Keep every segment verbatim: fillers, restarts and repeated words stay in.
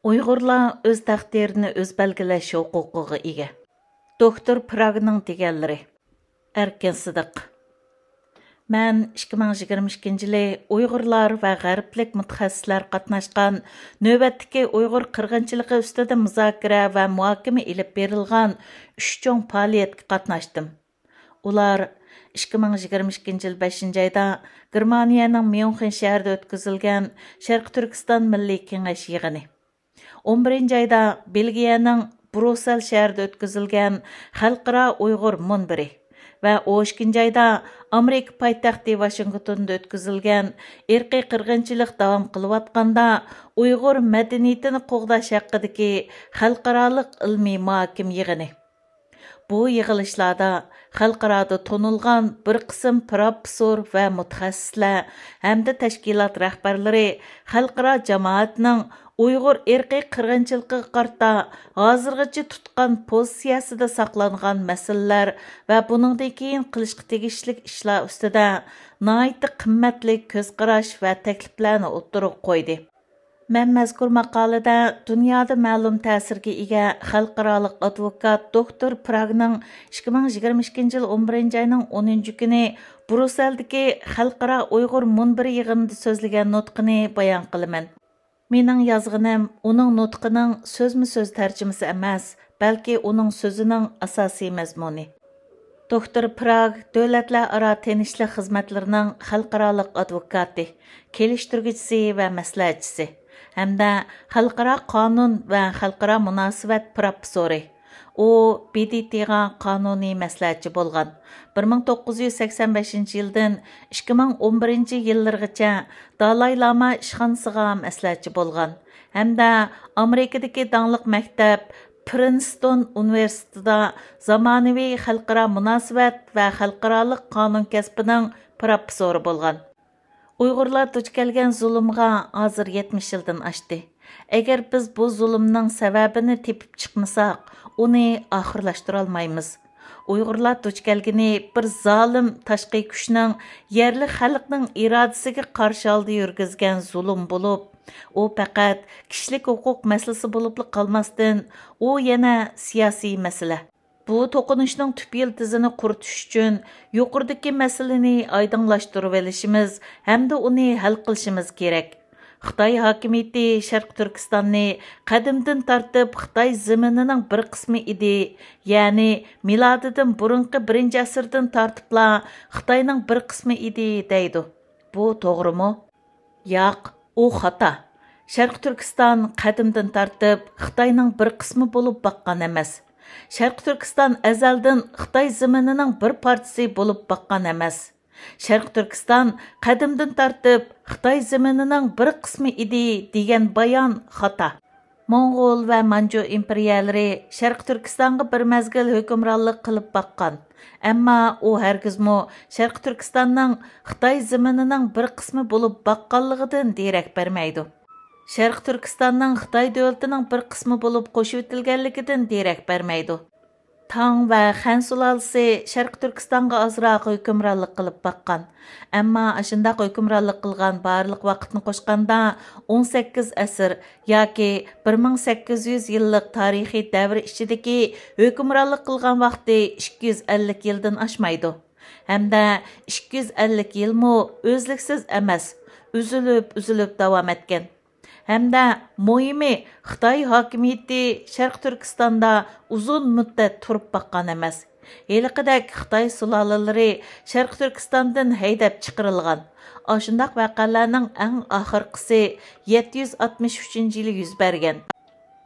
ئۇيغۇرلار ئۆز تەقدىرىنى ئۆزى بەلگىلەش ھوقۇقىغا ئىگە. دوكتور پراگنىڭ دېگەنلىرى. ئەركىن سىدىق. مەن ئىككى مىڭ يىگىرمە ئىككىنچى يىلى ئۇيغۇرلار ۋە غەربلىك مۇتەخەسسىسلەر قاتناشقان نۆۋەتتىكى ئۇيغۇر قىرغىنچىلىقى ئۈستىدە مۇزاكىرە ۋە مۇھاكىمە ئېلىپ بېرىلغان ئۈچ چوڭ پائالىيەتكە قاتناشتىم. ئۇلار ئىككى مىڭ يىگىرمە ئىككىنچى يىل بەشىنچى ئايدا گېرمانىيەنىڭ ميۇنخېن شەھىرىدە ئۆتكۈزۈلگەن شەرقىي تۈركىستان مىللىي كېڭەش يىغىنى، ئون بىرىنچى ئايدا بېلگىيەنىڭ بروسسېل شەھىرىدە ئۆتكۈزۈلگەن خەلقئارا ئۇيغۇر مۇنبىرى ۋە ئون ئىككىنچى ئايدا ئامېرىكا پايتەختى ۋاشىنگتوندا ئۆتكۈزۈلگەن ئىرقىي قىرغىنچىلىق داۋام قىلىۋاتقاندا ئۇيغۇر مەدەنىيىتىنى قوغداش ھەققىدىكى خەلقئارالىق ئىلمىي مۇھاكىمە يىغىنى. بۇ يىغىلىشلاردا خەلقئارادا تونۇلغان بىر قىسىم پىروفېسسور ۋە مۇتەخەسسىسلەر ھەمدە تەشكىلات رەھبەرلىرى خەلقئارا جامائەتنىڭ ئۇيغۇر ئىرقىي قىرغىنچىلىقىغا قارىتا ھازىرغىچە تۇتقان پوزىتسىيەسىدە ساقلانغان مەسىلىلەر ۋە بۇنىڭدىن كېيىن قىلىشقا تېگىشلىك ئىشلار ئۈستىدە ناھايىتى قىممەتلىك كۆز قاراش ۋە تەكلىپلەرنى ئوتتۇرىغا قويدى. مەن مەزكۇر ماقالىدە دۇنيادا مەلۇم تەسىرگە ئىگە خەلقئارالىق ئادۋوكات دوكتور پراگنىڭ ئىككى مىڭ يىگىرمە ئىككىنچى يىل ئون بىرىنچى ئاينىڭ ئونىنچى كۈنى بروسسېلدىكى خەلقئارا ئۇيغۇر مۇنبىرى يىغىنىدا سۆزلىگەن نۇتقىنى بايان قىلىمەن. مېنىڭ يازغىنىم ئۇنىڭ نۇتقىنىڭ سۆزمۇ سۆز تەرجىمىسى ئەمەس، بەلكى ئۇنىڭ سۆزىنىڭ ئاساسىي مەزمۇنى. دوكتور پراگ دۆلەتلەر ئارا تىنچلىق خىزمەتلىرىنىڭ خەلقئارالىق ئادۋوكاتى، كېلىشتۈرگۈچىسى ۋە مەسلىھەتچىسى ھەمدە خەلقئارا قانۇن ۋە خەلقئارا مۇناسىۋەت پىروفېسسورى. ئۇ ب د ت غا قانۇنىي مەسلىھەتچى بولغان. بىر مىڭ توققۇز يۈز سەكسەن بەشىنچى يىلدىن ئىككى مىڭ ئون بىرىنچى يىللىرىغىچە دالاي لاما ئىشخانىسىغا مەسلىھەتچى بولغان ھەمدە ئامېرىكىدىكى داڭلىق مەكتەپ پرىنستون ئۇنىۋېرسىتېتىدا زامانىۋى خەلقئارا مۇناسىۋەت ۋە خەلقئارالىق قانۇن كەسپىنىڭ پىروفېسسورى بولغان. ئۇيغۇرلار دۇچ كەلگەن زۇلۇمغا ھازىر يەتمىش يىلدىن ئاشتى. ئەگەر بىز بۇ زۇلۇمنىڭ سەۋەبىنى تېپىپ چىقمىساق، ئۇنى ئاخىرلاشتۇرالمايمىز. ئۇيغۇرلار دۇچ كەلگىنى بىر زالىم تاشقى كۈچنىڭ يەرلىك خەلقنىڭ ئىرادىسىگە قارشى ھالدا يۈرگۈزگەن زۇلۇم بولۇپ، ئۇ پەقەت كىشىلىك ھوقۇق مەسىلىسى بولۇپلا قالماستىن، ئۇ يەنە سىياسىي مەسىلە. بۇ توقۇنۇشنىڭ تۈپ يىلتىزىنى قۇرۇتۇش ئۈچۈن يۇقىرىدىكى مەسىلىنى ئايدىڭلاشتۇرۇۋېلىشىمىز ھەمدە ئۇنى ھەل قىلىشىمىز كېرەك. خىتاي ھاكىمىيىتى شەرقىي تۈركىستاننى قەدىمدىن تارتىپ خىتاي زېمىنىنىڭ بىر قىسمى ئىدى، يەنى مىلادىدىن بۇرۇنقى بىرىنچى ئەسىردىن تارتىپلا خىتاينىڭ بىر قىسمى ئىدى دەيدۇ. بۇ توغرىمۇ؟ ياق، ئۇ خاتا. شەرقىي تۈركىستان قەدىمدىن تارتىپ خىتاينىڭ بىر قىسمى بولۇپ باققان ئەمەس. شەرقىي تۈركىستان ئەزەلدىن خىتاي زېمىنىنىڭ بىر پارچىسى بولۇپ باققان ئەمەس. شەرقىي تۈركىستان قەدىمدىن تارتىپ خىتاي زېمىنىنىڭ بىر قىسمى ئىدى دېگەن بايان خاتا. موڭغۇل ۋە مانجۇ ئىمپېرىيەلىرى شەرقىي تۈركىستانغا بىر مەزگىل ھۆكۈمرانلىق قىلىپ باققان، ئەمما ئۇ ھەرگىزمۇ شەرقىي تۈركىستاننىڭ خىتاي زېمىنىنىڭ بىر قىسمى بولۇپ باققانلىقىدىن دېرەك بەرمەيدۇ. شەرقىي تۈركىستاننىڭ خىتاي دۆلىتىنىڭ بىر قىسمى بولۇپ قوشۇۋېتىلگەنلىكىدىن دېرەك بەرمەيدۇ. تاڭ ۋە خەن سۇلالىسى شەرقىي تۈركىستانغا ئازراق ھۆكۈمرانلىق قىلىپ باققان. ئەمما ئاشۇنداق ھۆكۈمرانلىق قىلغان بارلىق ۋاقىتنى قوشقاندا، ئون سەككىز ئەسىر ياكى بىر مىڭ سەككىز يۈز يىللىق تارىخىي دەۋر ئىچىدىكى ھۆكۈمرانلىق قىلغان ۋاقتى ئىككى يۈز ئەللىك يىلدىن ئاشمايدۇ. ھەمدە ئىككى يۈز ئەللىك يىلمۇ ئۈزلۈكسىز ئەمەس، ئۈزۈلۈپ-ئۈزۈلۈپ داۋام ئەتكەن. ھەمدە مۇھىمى، خىتاي ھاكىمىيىتى شەرقىي تۈركىستاندا ئۇزۇن مۇددەت تۇرۇپ باققان ئەمەس. ھېلىقىدەك خىتاي سۇلالىلىرى شەرقىي تۈركىستاندىن ھەيدەپ چىقىرىلغان. ئاشۇنداق ۋەقەلەرنىڭ ئەڭ ئاخىرقىسى يەتتە يۈز ئاتمىش ئۈچىنچى يىلى يۈز بەرگەن.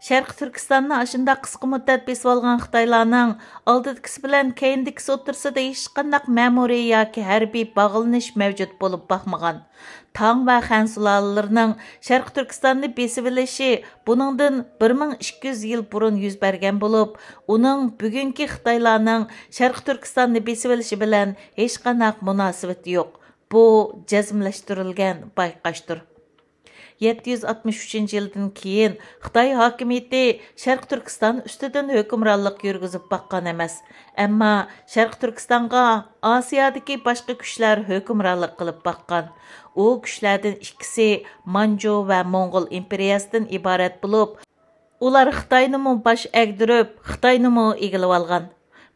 شەرقىي تۈركىستاننى ئاشۇنداق قىسقا مۇددەت بېسىۋالغان خىتايلارنىڭ ئالدىدىكىسى بىلەن كەينىدىكىسى ئوتتۇرىسىدا ھېچقانداق مەمۇرىي ياكى ھەربىي باغلىنىش مەۋجۇت بولۇپ باقمىغان. تاڭ ۋە خەن سۇلالىلىرىنىڭ شەرقىي تۈركىستاننى بېسىۋېلىشى بۇنىڭدىن بىر مىڭ ئىككى يۈز يىل بۇرۇن يۈز بەرگەن بولۇپ، ئۇنىڭ بۈگۈنكى خىتايلارنىڭ شەرقىي تۈركىستاننى بېسىۋېلىشى بىلەن ھېچقانداق مۇناسىۋىتى يوق. بۇ جەزملەشتۈرۈلگەن بايقاشتۇر. يەتتە يۈز ئاتمىش ئۈچىنچى يىلدىن كېيىن خىتاي ھاكىمىيىتى شەرقىي تۈركىستان ئۈستىدىن ھۆكۈمرانلىق يۈرگۈزۈپ باققان ئەمەس، ئەمما شەرقىي تۈركىستانغا ئاسىيادىكى باشقا كۈچلەر ھۆكۈمرانلىق قىلىپ باققان. ئۇ كۈچلەردىن ئىككىسى مانجۇ ۋە موڭغۇل ئىمپېرىيەسىدىن ئىبارەت بولۇپ، ئۇلار خىتاينىمۇ باش ئەگدۈرۈپ، خىتاينىمۇ ئىگىلىۋالغان.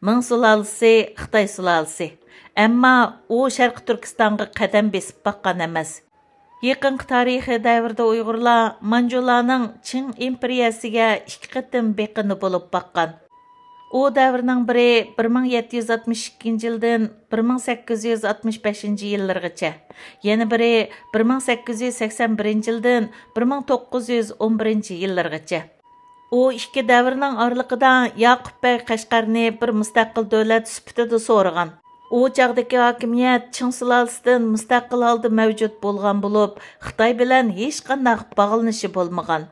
مىڭ سۇلالىسى خىتاي سۇلالىسى. ئەمما ئۇ شەرقىي تۈركىستانغا قەدەم بېسىپ باققان ئەمەس. يېقىنقى تارىخىي دەۋردە ئۇيغۇرلار مانجۇلارنىڭ چىڭ ئىمپېرىيەسىگە ئىككى قېتىم بېقىندى بولۇپ باققان. ئۇ دەۋرنىڭ بىرى بىر مىڭ يەتتە يۈز ئاتمىش ئىككىنچى يىلدىن بىر مىڭ سەككىز يۈز ئاتمىش بەشىنچى يىللىرىغىچە، يەنە بىرى بىر مىڭ سەككىز يۈز سەكسەن بىرىنچى يىلدىن بىر مىڭ توققۇز يۈز ئون بىرىنچى يىللىرىغىچە. ئۇ ئىككى دەۋرنىڭ ئارىلىقىدا ياقۇپ بەگ قەشقەرنى بىر مۇستەقىل دۆلەت سۈپىتىدە سورىغان. ئۇ چاغدىكى ھاكىمىيەت چىڭ سۇلالىسىدىن مۇستەقىل ھالدا مەۋجۇت بولغان بولۇپ، خىتاي بىلەن ھېچقانداق باغلىنىشى بولمىغان.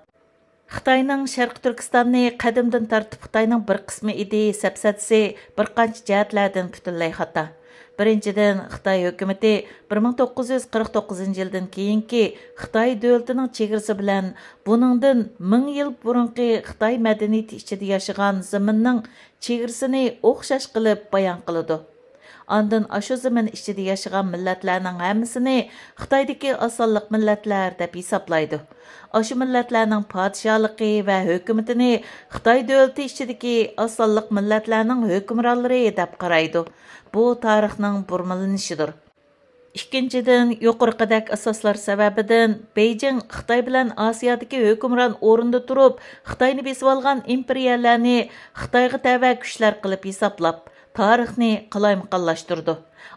خىتاينىڭ شەرقىي تۈركىستاننى قەدىمدىن تارتىپ خىتاينىڭ بىر قىسمى ئىدى سەپسەتىسى بىر قانچە جەھەتلەردىن پۈتۈنلەي خاتا. بىرىنچىدىن، خىتاي ھۆكۈمىتى بىر مىڭ توققۇز يۈز قىرىق توققۇزىنچى يىلدىن كېيىنكى خىتاي دۆلىتىنىڭ چېگرىسى بىلەن بۇنىڭدىن مىڭ يىل بۇرۇنقى خىتاي مەدەنىيىتى ئىچىدە ياشىغان زېمىننىڭ چېگرىسىنى ئوخشاش قىلىپ بايان قىلىدۇ. ئاندىن ئاشۇ زېمىن ئىچىدە ياشىغان مىللەتلەرنىڭ ھەممىسىنى خىتايدىكى ئاز سانلىق مىللەتلەر دەپ ھېسابلايدۇ. ئاشۇ مىللەتلەرنىڭ پادىشاھلىقى ۋە ھۆكۈمىتىنى خىتاي دۆلىتى ئىچىدىكى ئاز سانلىق مىللەتلەرنىڭ ھۆكۈمرانلىرى دەپ قارايدۇ. بۇ تارىخنىڭ بۇرمىلىنىشىدۇر. ئىككىنچىدىن، يۇقىرىقىدەك ئاساسلار سەۋەبىدىن بېيجىڭ خىتاي بىلەن ئاسىيادىكى ھۆكۈمران ئورۇندا تۇرۇپ، خىتاينى بېسىۋالغان ئىمپېرىيەلەرنى خىتايغا تەۋە كۈچلەر قىلىپ ھېسابلاپ، تارىخنى قالايمىقانلاشتۇرىدۇ.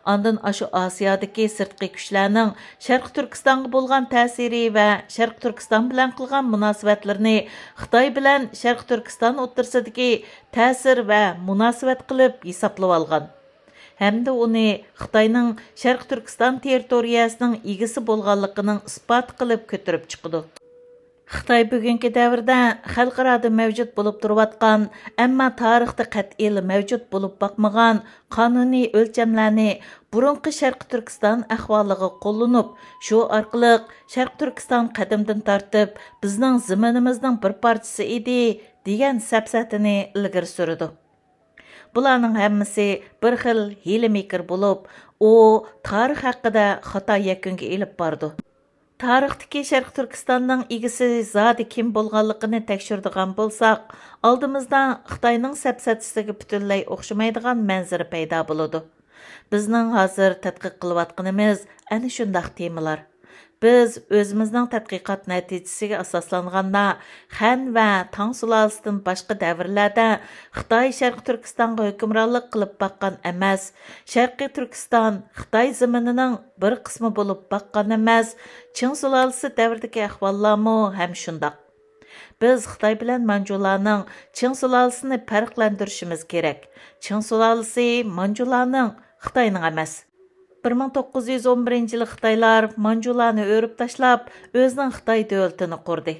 ئاندىن ئاشۇ ئاسىيادىكى سىرتقى كۈچلەرنىڭ شەرقىي تۈركىستانغا بولغان تەسىرى ۋە شەرقىي تۈركىستان بىلەن قىلغان مۇناسىۋەتلىرىنى خىتاي بىلەن شەرقىي تۈركىستان ئوتتۇرىسىدىكى تەسىر ۋە مۇناسىۋەت قىلىپ ھېسابلىۋالغان. ھەمدە ئۇنى خىتاينىڭ شەرقىي تۈركىستان تېررىتورىيەسىنىڭ ئىگىسى بولغانلىقىنىڭ ئىسپاتى قىلىپ كۆتۈرۈپ چىقىدۇ. خىتاي بۈگۈنكى دەۋردە خەلقئارادا مەۋجۇت بولۇپ تۇرۇۋاتقان، ئەمما تارىختا قەتئىيلا مەۋجۇت بولۇپ باقمىغان قانۇنىي ئۆلچەملەرنى بۇرۇنقى شەرقىي تۈركىستان ئەھۋالىغا قوللىنىپ، شۇ ئارقىلىق شەرقىي تۈركىستان قەدىمدىن تارتىپ بىزنىڭ زېمىنىمىزنىڭ بىر پارچىسى ئىدى، دېگەن سەپسەتىنى ئىلگىرى سۈرىدۇ. بۇلارنىڭ ھەممىسى بىر خىل ھىيلە-مىكىر بولۇپ، ئۇ تارىخ ھەققىدە خاتا يەكۈنگە ئېلىپ بارىدۇ. تارىختىكى شەرقىي تۈركىستاننىڭ ئىگىسى زادى كىم بولغانلىقىنى تەكشۈرىدىغان بولساق، ئالدىمىزدا خىتاينىڭ سەپسەتىسىگە پۈتۈنلەي ئوخشىمايدىغان مەنزىرە پەيدا بولىدۇ. بىزنىڭ ھازىر تەتقىق قىلىۋاتقىنىمىز ئەنە شۇنداق تېمىلار. بىز ئۆزىمىزنىڭ تەتقىقات نەتىجىسىگە ئاساسلانغاندا، خەن ۋە تاڭ سۇلالىسىدىن باشقا دەۋرلەردە خىتاي شەرقىي تۈركىستانغا ھۆكۈمرانلىق قىلىپ باققان ئەمەس، شەرقىي تۈركىستان خىتاي زېمىنىنىڭ بىر قىسمى بولۇپ باققان ئەمەس، چىڭ سۇلالىسى دەۋرىدىكى ئەھۋاللارمۇ ھەم شۇنداق. بىز خىتاي بىلەن مانجۇلارنىڭ چىڭ سۇلالىسىنى پەرقلەندۈرۈشىمىز كېرەك. چىڭ سۇلالىسى مانجۇلارنىڭ، خىتاينىڭ ئەمەس. بىر مىڭ توققۇز يۈز ئون بىرىنچى يىلى خىتايلار مانجۇلارنى ئۆرۈپ تاشلاپ، ئۆزىنىڭ خىتاي دۆلىتىنى قۇردى.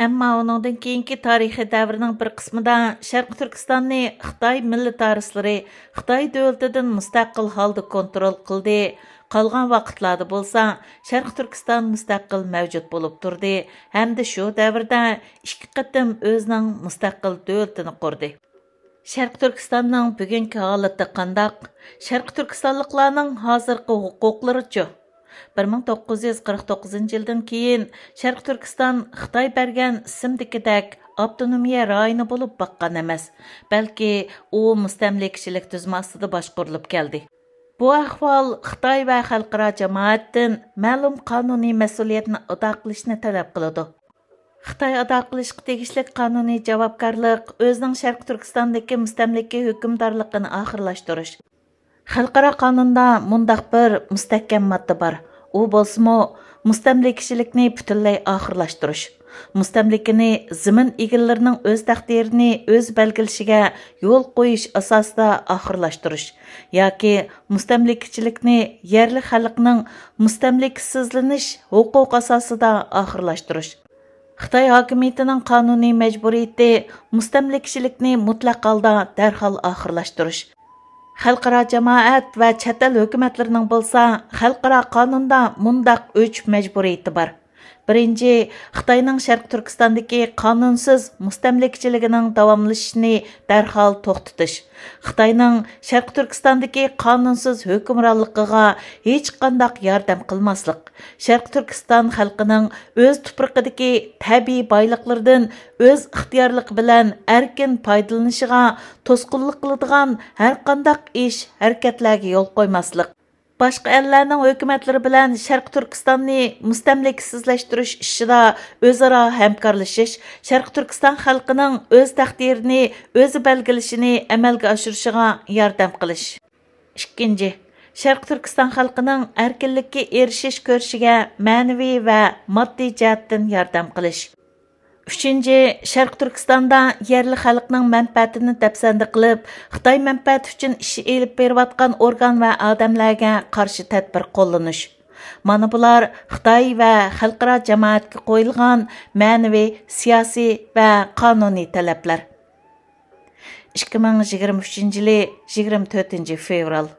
ئەمما ئۇنىڭدىن كېيىنكى تارىخىي دەۋرنىڭ بىر قىسمىدا شەرقىي تۈركىستاننى خىتاي مىللىتارىستلىرى خىتاي دۆلىتىدىن مۇستەقىل ھالدا كونترول قىلدى. قالغان ۋاقىتلاردا بولسا شەرقىي تۈركىستان مۇستەقىل مەۋجۇت بولۇپ تۇردى ھەمدە شۇ دەۋردە ئىككى قېتىم ئۆزىنىڭ مۇستەقىل دۆلىتىنى قۇردى. شەرقىي تۈركىستاننىڭ بۈگۈنكى ھالىتى قانداق؟ شەرقىي تۈركىستانلىقلارنىڭ ھازىرقى ھوقۇقلىرىچۇ؟ بىر مىڭ توققۇز يۈز قىرىق توققۇزىنچى يىلدىن كېيىن شەرقىي تۈركىستان خىتاي بەرگەن ئىسىمدىكىدەك ئاپتونومىيە رايونى بولۇپ باققان ئەمەس، بەلكى ئۇ مۇستەملىكىچىلىك تۈزۈمى ئاستىدا باشقۇرۇلۇپ كەلدى. بۇ ئەھۋال خىتاي ۋە خەلقئارا جامائەتتىن مەلۇم قانۇنىي مەسئۇلىيەتنى ئادا قىلىشنى تەلەپ قىلىدۇ. خىتاي ئادا قىلىشقا تېگىشلىك قانۇنىي جاۋابكارلىق ئۆزىنىڭ شەرقىي تۈركىستاندىكى مۇستەملىكە ھۆكۈمدارلىقىنى ئاخىرلاشتۇرۇش. خەلقئارا قانۇندا مۇنداق بىر مۇستەھكەم ماددا بار. ئۇ بولسىمۇ، مۇستەملىكىچىلىكنى پۈتۈنلەي ئاخىرلاشتۇرۇش. مۇستەملىكىنى زېمىن ئىگىلىرىنىڭ ئۆز تەقدىرىنى ئۆزى بەلگىلىشىگە يول قويۇش ئاساسىدا ئاخىرلاشتۇرۇش ياكى مۇستەملىكىچىلىكنى يەرلىك خەلقنىڭ مۇستەملىكىسىزلىنىش ھوقۇقى ئاساسىدا ئاخىرلاشتۇرۇش. خىتاي ھاكىمىيىتىنىڭ قانۇنىي مەجبۇرىيىتى مۇستەملىكىچىلىكنى مۇتلەق ھالدا دەرھال ئاخىرلاشتۇرۇش. خەلقئارا جامائەت ۋە چەت ئەل ھۆكۈمەتلىرىنىڭ بولسا خەلقئارا قانۇندا مۇنداق ئۆچ مەجبۇرىيىتى بار. بىرىنچى، خىتاينىڭ شەرقىي تۈركىستاندىكى قانۇنسىز مۇستەملىكىچىلىكىنىڭ داۋاملىشىشىنى دەرھال توختىتىش. خىتاينىڭ شەرقىي تۈركىستاندىكى قانۇنسىز ھۆكۈمرانلىقىغا ھېچقانداق ياردەم قىلماسلىق. شەرقىي تۈركىستان خەلقىنىڭ ئۆز تۇپرىقىدىكى تەبىئىي بايلىقلىرىدىن ئۆز ئىختىيارلىقى بىلەن ئەركىن پايدىلىنىشىغا توسقۇنلۇق قىلىدىغان ھەرقانداق ئىش، ھەرىكەتلەرگە يول قويماسلىق. باشقا ئەللەرنىڭ ھۆكۈمەتلىرى بىلەن شەرقىي تۈركىستاننى مۇستەملىكىسىزلەشتۈرۈش ئىشىدا ئۆزئارا ھەمكارلىشىش، شەرقىي تۈركىستان خەلقىنىڭ ئۆز تەقدىرىنى ئۆزى بەلگىلىشىنى ئەمەلگە ئاشۇرۇشىغا ياردەم قىلىش. ئىككىنچى، شەرقىي تۈركىستان خەلقىنىڭ ئەركىنلىككە ئېرىشىش كۈرىشىگە مەنىۋى ۋە ماددىي جەھەتتىن ياردەم قىلىش. ئۈچىنچى، شەرقىي تۈركىستاندا يەرلىك خەلقنىڭ مەنپەئەتىنى دەپسەندە قىلىپ، خىتاي مەنپەئەتى ئۈچۈن ئىش ئېلىپ بېرىۋاتقان ئورگان ۋە ئادەملەرگە قارشى تەدبىر قوللىنىش. مانا بۇلار خىتاي ۋە خەلقئارا جامائەتكە قويۇلغان مەنىۋى، سىياسىي ۋە قانۇنىي تەلەپلەر. ئىككى مىڭ يىگىرمە ئۈچىنچى يىلى يىگىرمە تۆتىنچى فېۋرال.